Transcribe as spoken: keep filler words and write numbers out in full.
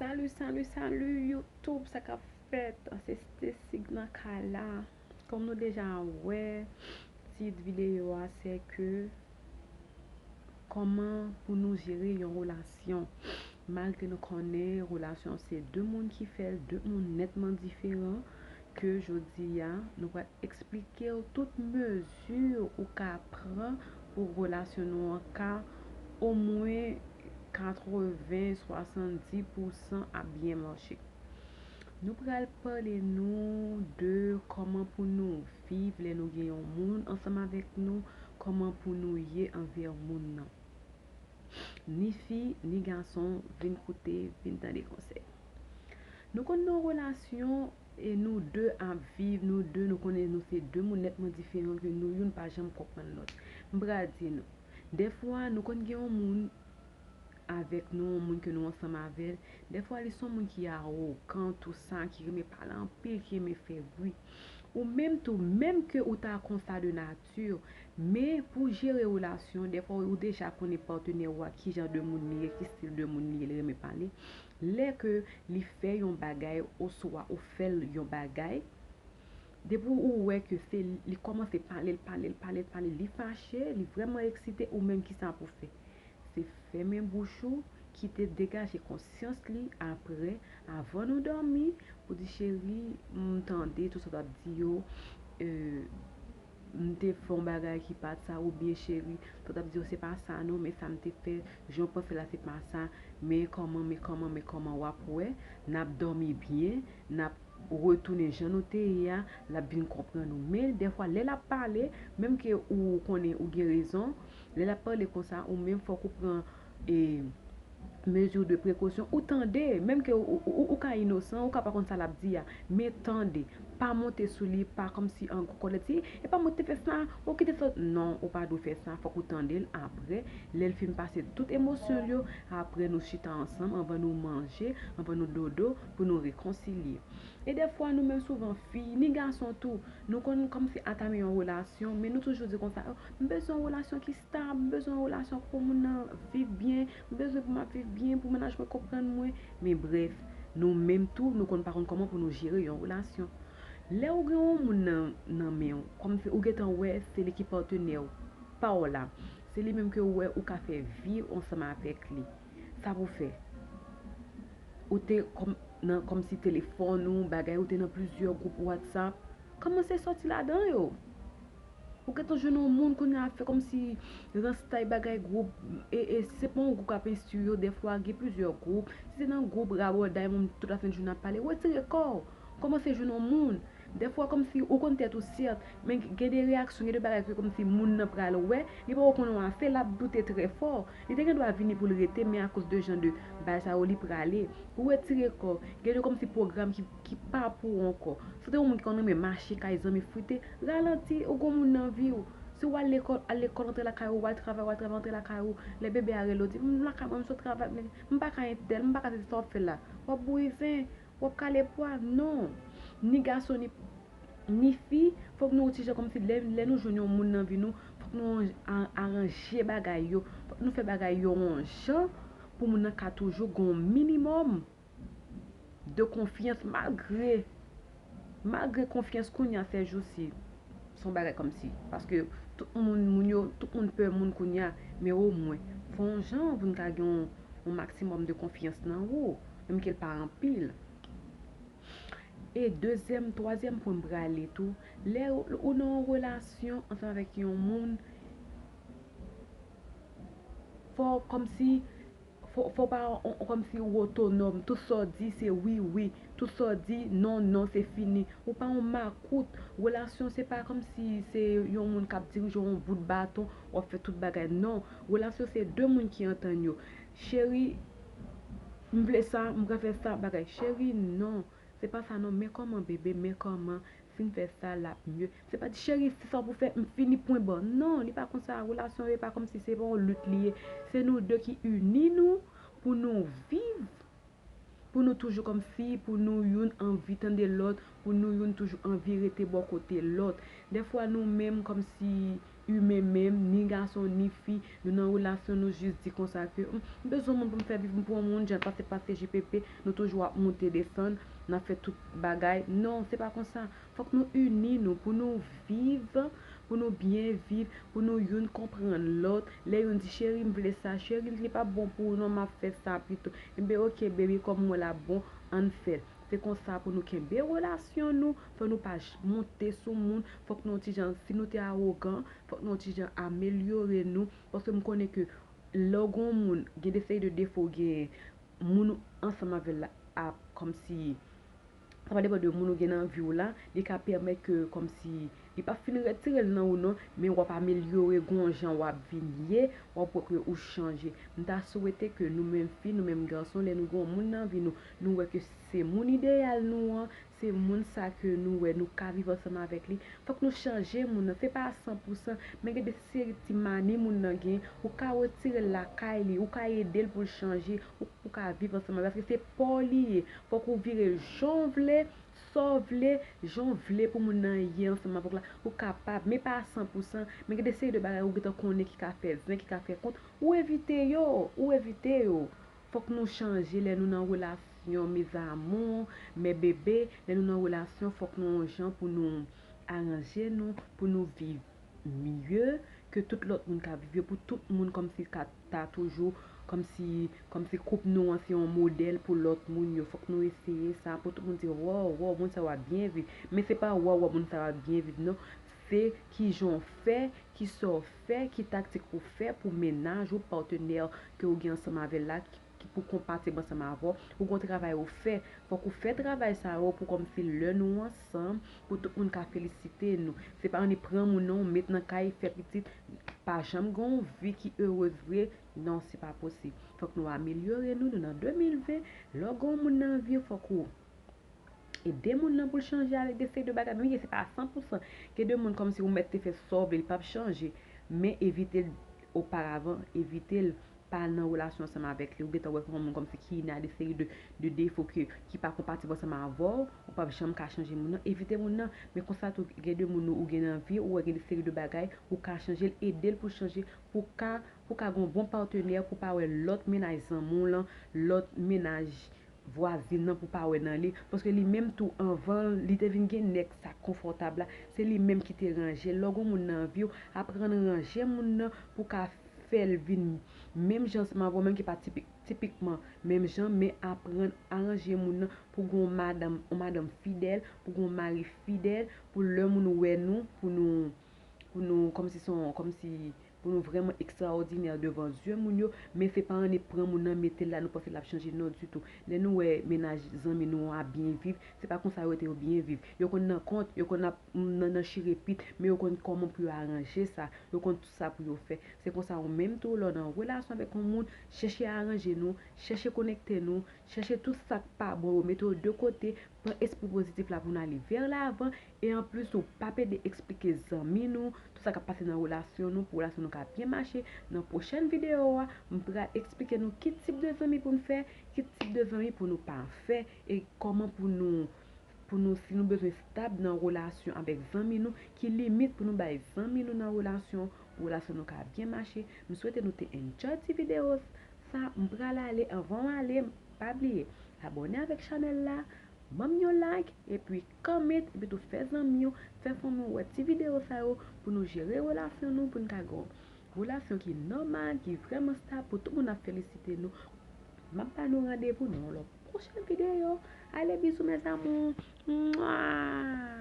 Salut, salut, salut YouTube, sa k ap fèt? Se Stacy k nan kay la. Kòm nou deja wè, tit videyo a se ke kòman pou nou jere yon relasyon. Malgre nou konnen relasyon se de moun ki fè l, de moun nètman diferan, ke jodi a nou pral eksplike w tout mezi ou ka pran pou relasyon nou an ka omwen katreven, swasanndis pousan ap byen mache. Nou pral pale nou de kòman pou nou viv lè nou gen yon moun ansanm avèk nou, kòman pou nou ye anvè moun nan. Ni fi, ni gason, vin koute, vin tande konsèy. Nou konn nan relasyon e nou de ap viv, nou de, nou konnen nou se de moun nètman diferan ke nou youn pa janm konprann lòt. M pral di nou, dèfwa nou konn gen yon moun avèk nou, yon moun ke nou ansanm avè l, dèfwa li se yon moun ki awogan, tou sa, ki renmen pale anpil, ki renmen fè bri. Ou menm tou, menm ke ou ta konsa de nati, men pou jere relasyon, dèfwa ou deja konnen patnè w a, ki jan de moun li ye, ki stil de moun li ye, li renmen pale. Lè ke li fè yon bagay, oswa ou fè l yon bagay, depi ou wè ke se li kòmanse pale l, pale l, pale l, pale l, li fache, li vrèman eksite, ou menm ki sa pou fè? Se fèmen bouch ou, kite degaje konsyans li apre, avan nou dòmi, pou di, cheri, m tande tout sa w t ap di yo, e, m te fè yon bagay ki pa t sa, oubyen cheri, sa w t ap di yo se pa sa non, men sa m te fè, jan w panse la se pa sa, men kòman, men kòman, men kòman, w ap wè, n ap dòmi byen, n ap retounen jan nou te ye a, l ap vin konprann ou. Men dèfwa, lè l ap pale, menm ke ou konnen ou gen rezon, lè l ap pale konsa, ou menm fòk ou pran e, mezi de prekosyon, ou tande, menm ke ou, ou, ou, ou ka inosan, ou ka pa konn sa l ap di a, men tande, pa monte sou li, pa kòmsi an gwo kòlè, di, e pa mwen ki te fè sa, ou ki te fè, non, ou pa dwe fè sa, fòk ou tande l apre, lè l fin pase tout emosyon l yo, apre nou chita ansanm, anvan nou manje, anvan nou dodo, pou nou rekonsilye. E dèfwa nou menm souvan fi, ni gason tou, nou konn kòmsi atame yon relasyon, men nou toujou di konsa, "Oh, m bezwen yon relasyon ki stab, m bezwen yon relasyon pou moun nan viv byen, m bezwen pou m ap viv byen, pou mennaj mwen konprann mwen." Men brèf, nou menm tou, nou konn pa konn kòman pou nou jere yon relasyon. Lè ou gen yon moun nan, nan men w, kòmsi ou gentan wè se li ki patnè w, pa w la, se li menm ke ou wè ou ka fè vi ansanm avèk li. Sa pou fè? Ou te kòm, nan, kòmsi telefòn ou, bagay, ou te nan plizyè gwoup WhatsApp. Kòmanse sòti ladan yo. Ou gentan jwenn yon moun kounye a ap fè kòmsi ranstay bagay gwoup, e, e si se pa yon gwoup k ap enstwi yo, dèfwa gen plizyè gwoup. Si se nan gwoup rabòday moun tout lafen jounen ap pale, retire kò w. Kòmanse jwenn yon moun. Dèfwa kòmsi ou konn tèt ou sèt, men gen de reyaksyon, gen de bagay ke kòmsi moun nan pral wè, li poko konnen w ase, l ap doute trè fò. Li te gen dwa vini pou l rete, men akoz de jan de bagay sa yo, li prale. Ou retire kò w. Gen de kòmsi pwogram ki, ki pa pou ou ankò. Si w te yon moun ki konn renmen mache kay zanmi frite, ralanti, ou gon moun nan vi w. Si w al lekòl, al lekòl, antre lakay ou, w al travay, w al travay, antre lakay ou. Lè bebe a rele w, di, "M lakay mwen, m sot travay, men m pa ka entèl, m pa ka se sa w ap fè la." W ap bouyi zen. W ap kale pwa? Non. Ni gason, ni, ni fi, fòk nou yon ti jan kòmsi lè, lè nou jwenn yon moun nan vi nou, fòk nou a-, aranje bagay yo, fòk nou fè bagay yo yon jan pou moun nan ka toujou gen yon minimòm de konfyans malgre, malgre konfyans kounye a sèjousi, se yon bagay kòmsi, paske tout moun, moun yo, tout moun pè moun kounye a, men omwen, fè yon jan pou n ka gen yon, yon maksimòm de konfyans nan ou, menm ke l pa anpil. E dezyèm, twazyèm pwen m prale tou, lè ou, ou nan yon relasyon ansanm avèk yon moun, fò kòmsi, fò, fò pa on, kòmsi ou otonòm, tout sa w di se wi, wi, tout sa w di non, non, se fini. Ou pa yon makout. Relasyon se pa kòmsi se yon moun k ap dirije w yon bout baton, w ap fè tout bagay. Non, relasyon se de moun ki antann yo. Cheri, m vle sa, m pral fè sa, bagay. Cheri, non, se pa sa non, men kòman bebe, men kòman, si n fè sa, l ap mye. Se pa di, cheri, se sa w pou fè, m fini, pwen ba. Non, li pa konsa, relasyon yo, e pa kòmsi se pa yon lit li ye. Se nou de ki ini nou pou nou viv, pou nou toujou kòmsi, pou nou youn anvi tande lòt, pou nou youn toujou anvi rete bò kote lòt. Dèfwa, nou menm kòmsi imen menm, ni gason, ni fi, nou nan relasyon, nou jis di konsa ke "Hmm, m bezwen yon moun pou m fè viv, m pran yon moun, jan pase pase J P P, nou toujou ap moute desann, n ap fè tout bagay." Non, se pa konsa. Fòk nou ini nou pou nou viv, pou nou byen viv, pou nou youn konprann lòt. Lè youn di, "Cheri, m vle sa, cheri, li p ap bon pou ou non, m ap fè sa pito." Enben, oke, baby, kòm m wè l ap bon, ann fè l. Se konsa pou nou kenbe relasyon nou, fò nou pa j- monte sou moun, fòk nou yon ti jan, si nou te awogan, fòk nou yon ti jan amelyore nou, paske m konnen ke lè w gen yon moun, gen de seri de defo w genyen, moun ou ansanm avè l la ap kòmsi, sa va depann de moun ou gen nan vi w la, li ka pèmèt ke kòmsi li p ap fin retire l nan ou non, men w ap amelyore, gen yon jan w ap vin ye, w ap wè ke ou chanje. M ta swete ke nou menm fi, nou menm gason, lè nou gen yon moun nan vi nou, nou wè ke se moun ideyal nou an, se moun sa ke nou wè nou ka viv ansanm avèk li, fòk nou chanje moun nan. Se pa a san pou san, men gen de seri ti mani moun nan gen, ou ka retire l lakay li, ou ka ede l pou l chanje, ou, ou ka viv ansanm avè l, paske se pa w li ye. Fòk ou vire jan w vle, sa w vle, jan w vle pou moun nan ye ansanm avè w la, ou kapab, men pa a san pou san, men gen de seri de bagay ou gentan konnen ki ka fè zen, ki ka fè kont, ou evite yo, ou evite yo. Fòk nou chanje lè nou nan relasyon, mes amours, mes bébés, lè nou nan relasyon, fòk nou yon jan pou nou aranje nou, pou nou viv mye ke tout lòt moun ka viv yo, pou tout moun kòmsi ka ta toujou, kòmsi, kòmsi koup nou an se yon modèl pou lòt moun yo. Fòk nou eseye sa, pou tout moun di, "Wow, wow, moun sa yo ap byen viv." Men se pa wow, wow, moun sa yo ap byen viv, non. Se kijan w fè, kisa w fè, ki taktik ou fè pou mennaj ou, patnè ke w gen ansanm avè l la, ki, ki pou konpatib ansanm avè w, ou gen yon travay ou fè. Fòk ou fè travay sa yo pou kòmsi lè nou ansanm, pou tout moun ka felisite nou. Se pa annik pran moun nan, ou met nan kay, fè pitit, pa janm gen yon vi ki erez vre. Non, se pa posib. Fòk nou amelyore nou, nou nan de mil ven, lè w gen yon moun nan vi w, fòk ou ede moun nan pou l chanje avèk de seri de bagay. Men wi, se pa a san pou san. Gen de moun kòmsi ou mèt te fè sa w vle, li p ap chanje. Men evite l oparavan, evite l pa al nan relasyon ansanm avèk li. Ou gentan wè se yon moun kòmsi ki gen de seri de, de defo ke, ki pa konpatib ansanm avè w, ou p ap janm ka chanje moun nan. Evite moun nan. Men konsa tou, gen de moun ou, ou gen nan vi, ou wè gen de seri de bagay, ou ka chanje l, ede l pou l chanje, pou ka, pou ka gen yon bon patnè, pou pa wè lòt mennaj zanmi w lan, lòt mennaj vwazin nan pou pa wè nan li, paske li menm tou anvan li te vin gen nèg sa konfòtab la, se li menm ki te ranje l. Lè w gen moun nan vi w, aprann ranje moun nan pou ka fè l vin menm jan ansanm avè w, menm ki pa tipik, tipikman menm jan, men aprann aranje moun nan pou gen yon madanm, yon madanm fidèl, pou gen yon mari fidèl, pou lè moun wè nou, pou nou, pou nou kòmsi se yon, kòmsi pou nou vrèman ekstraòdinè devan zye moun yo, men se pa annik pran moun nan mete l la, nou panse l ap chanje, non ditou. Lè nou wè mennaj zanmi nou an ap byen viv, se pa konsa yo rete yo byen viv. Yo konn nan kont, yo konn ap, nan, nan chire pit, men yo konn kòman pou yo aranje sa, yo konn tout sa pou yo fè. Se konsa ou menm tou, lè w nan relasyon avèk yon moun, chèche aranje nou, chèche konekte nou, chèche tout sa k pa bon yo, mete yo de kote, pran espri pozitif la pou n ale vè lavan, e anplis ou p ap ede eksplike zanmi nou tout sa k ap pase nan relasyon nou, pou relasyon nou ka byen mache. Nan pwochèn videyo a, m pral eksplike nou ki tip de zanmi pou n fè, ki tip de zanmi pou nou pa fè, e kòman pou nou, pou nou, si nou bezwen stab nan relasyon avèk zanmi nou, ki limit pou nou bay zanmi nou nan relasyon, pou relasyon nou ka byen mache. M swete nou te enjoy ti videyo sa, m pral ale, anvan m ale, pa bliye abòne avèk chanèl la, ban m yon like, epi comment, epi tou fè zanmi w, fè fanmi w wè ti videyo sa yo, pou nou jere relasyon nou, pou n ka gen yon relasyon ki nòmal, ki vrèman stab, pou tout moun ap felisite nou. M ap ba nou randevou nan yon lòt pwochèn videyo. Ale, bizou, mes amours. Mwa!